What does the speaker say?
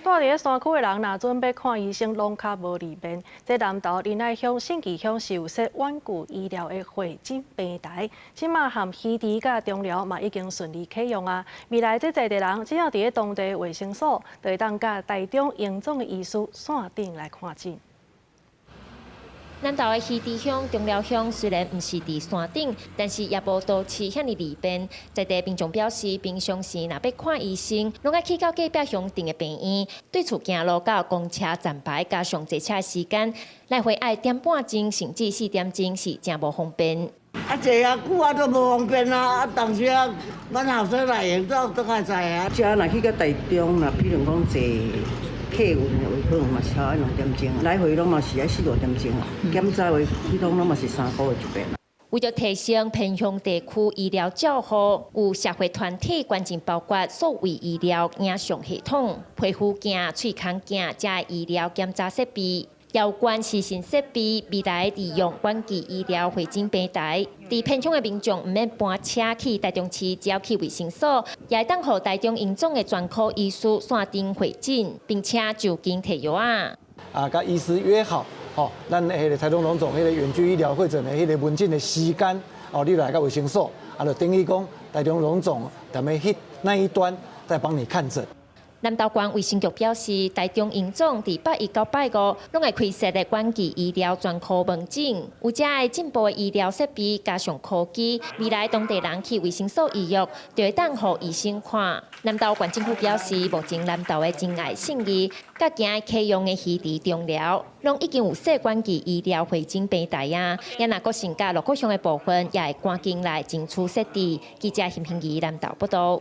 住佇咧山區的人，若準備看醫生，攏較無利便。這南投仁愛鄉、信義鄉是有設遠距醫療的會診平台，這馬含魚池佮中寮嘛已經順利啟用啊。未來這在地人只要佇咧當地衛生所，就會當佮台中榮總的醫師線頂來看診。南投的魚池鄉、中寮鄉雖然毋是佇山頂，但是也無都市遐爾利便。在地民眾表示，平常時若欲看醫生，攏愛去到隔壁鄉鎮的病院，對厝行路到公車站牌，加上坐車的時間，來回愛點半鐘，甚至4點鐘是誠無方便。啊，坐啊久啊都無方便啊！啊，當時啊，阮後生來用都都較知啊。遮若去到台中，若比如講坐客運的話，可能嘛是愛2點鐘，來回攏嘛是愛四五點鐘啊。檢查話去通攏嘛是3個月一遍。為著提升偏鄉地區醫療照護，有社會團體捐贈包括數位醫療影像系統、皮膚鏡、喙腔鏡遮醫療檢查設備。有關視訊設備，未來利用遠距醫療會診平台，佇偏鄉的民眾毋免搬車去台中市，只要去衛生所，也會當予台中榮總的專科醫師線頂會診，並且就近提藥仔。啊，佮醫師約好，吼，咱彼个台中榮總彼个遠距醫療會診的彼个門診的時間，哦，你來到衛生所，啊，就等於講台中榮總踮咧彼那一端在幫你看診。南投縣衛生局表示，台中榮總佇拜一到拜五攏會開設的遠距醫療專科門診，有遮的進步的醫療設備，加上科技，未來當地人去衛生所預約，就會當予醫生看。南投縣政府表示，目前南投的仁愛、信義，佮今日啟用的魚池、中寮，攏已經有設遠距醫療會診平台啊。也若閣剩佮鹿谷鄉的部分，也會趕緊來爭取設置。記者邢平儀南投報道。